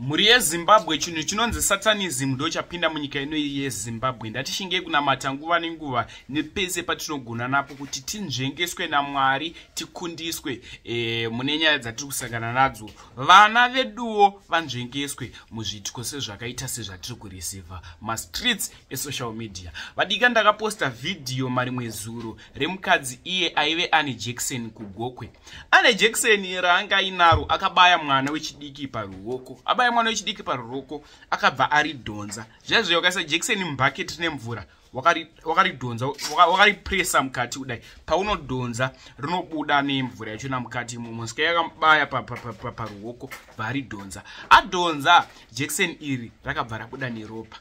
Mhuri yeZimbabwe, chinhu chinonzi satanism ndochapinda munyika ino yeZimbabwe. Ndatishingei kunamata nguva nenguva nepese patinogona napo kuti tinzvengeswe naMwari, tikundiswe mune nyaya dzatiri kusangana nadzo. Vana veduwo vanzvengeswe muzviitiko sezvakaita sezvatiri kureceiva mastreets esocial media. Vadika, ndakaposta vhidhiyo marimwe zuro remukadzi iye aive ane Jackson kuGokwe. Ane Jackson raanga ainaro, akabaya mwana wechidiki paruoko. Abaya mwana wechidiki paruoko, akabva aridhonza. Zvaizvo wakaisa Jackson mubhaketi nemvura, wakaridhonza, wakaripresa mukati kudai, paunodhonza rinobuda nemvura yachona mukati imomo. Saka yakamubaya paruoko, bva aridhonza. Adhonza Jackson iri, rakabva rabuda neropa.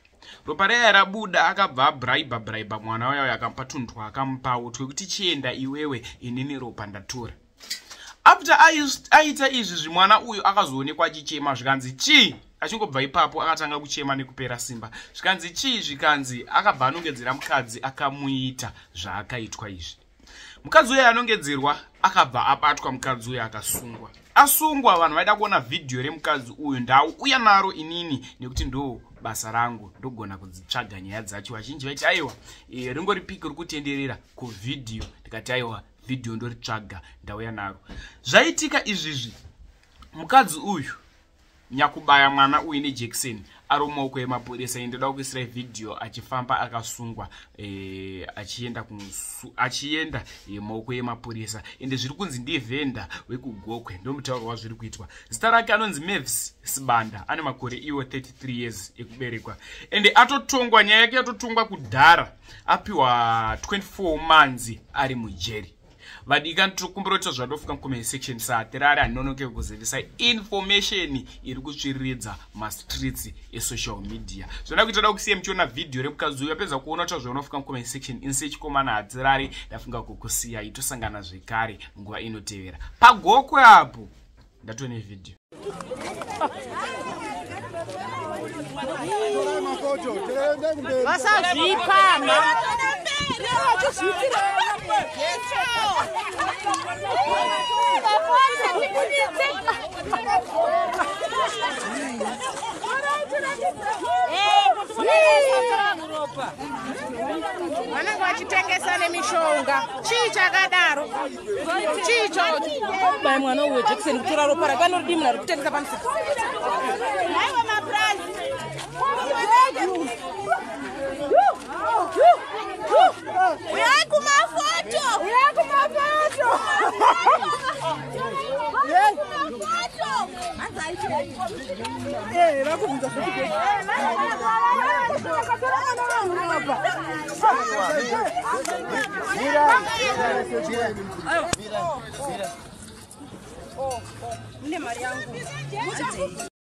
Ropa raya rabuda, akabva abraiba braiba mwana wayo, akamupa tunhu twakamupawo twekuti, "Chienda iwewe, inini ropa ndatora." After aita izvi, zvimwana uyu akazoonekwa achichema. Zvikanzi chii? Achingobva ipapo akatanga kuchema nekupera simba. Zvikanzi chii? Zvikanzi akabva anongedzera mukadzi akamuita zvaakaitwa izvi. Mukadzi uyo anongedzerwa akabva abatwa. Mukadzi uyo akasungwa. Asungwa, vanhu vaida kuona vhidhiyo remukadzi uyu. Ndauya naro inini nekuti ndo basa rangu, ndogona kudzitsvaga nyaya dzacho. Vazhinji vaiti, "Aiwa, ringori piki ri kutenderera kuvhidhiyo?" Ndikati, "Aiwa, vhidhiyo ndoritsvaga." Ndauya naro. Zvaitika izvizvi, mukadzi uyu nyakubaya mwana uyu neJackson ari mumaoko emapurisa. Ndoda kuisirai vhidhiyo achifamba akasungwa, achienda maoko emapurisa. Ende zviri kunzi ndivhenda wekuGokwe, ndomutauro wazviri kuitwa. Zita rake anonzi Mavis Sibanda, ane makore iwo 33 years ekuberekwa. Ende atotongwa, nyaya yake yatotongwa kudhara, apiwa 24 months ari mujeri. Vadikani, tiri kuita zvadofuka mucomment section. Satirari handinonoke kuzivisa information iri kutsviriridza mastreets esocial media. Zvoda kuita da kusiya muchiona vhidhiyo remukadzi uyu. Apedza kuona ta zvaunofuka mucomment section, insechikomana hatirari. Ndafunga kukusiyai, tosangana zvekare nguva inotevera paGokwe apo. Ndatone vhidhiyo. Vasazvipa ma. Vanenge vachitengesa nemishonga. Chii chakadaro? Chii ichocho? Baya mwana uyo Jackson, kutora ropa rake, anoridii? Munhu ari kutengesa pamusika. Aiwa, mapurazi. Uyai kumafoto. Uyai kumafoto. Kumafoto. Vakubvunza. Mune mari yangu.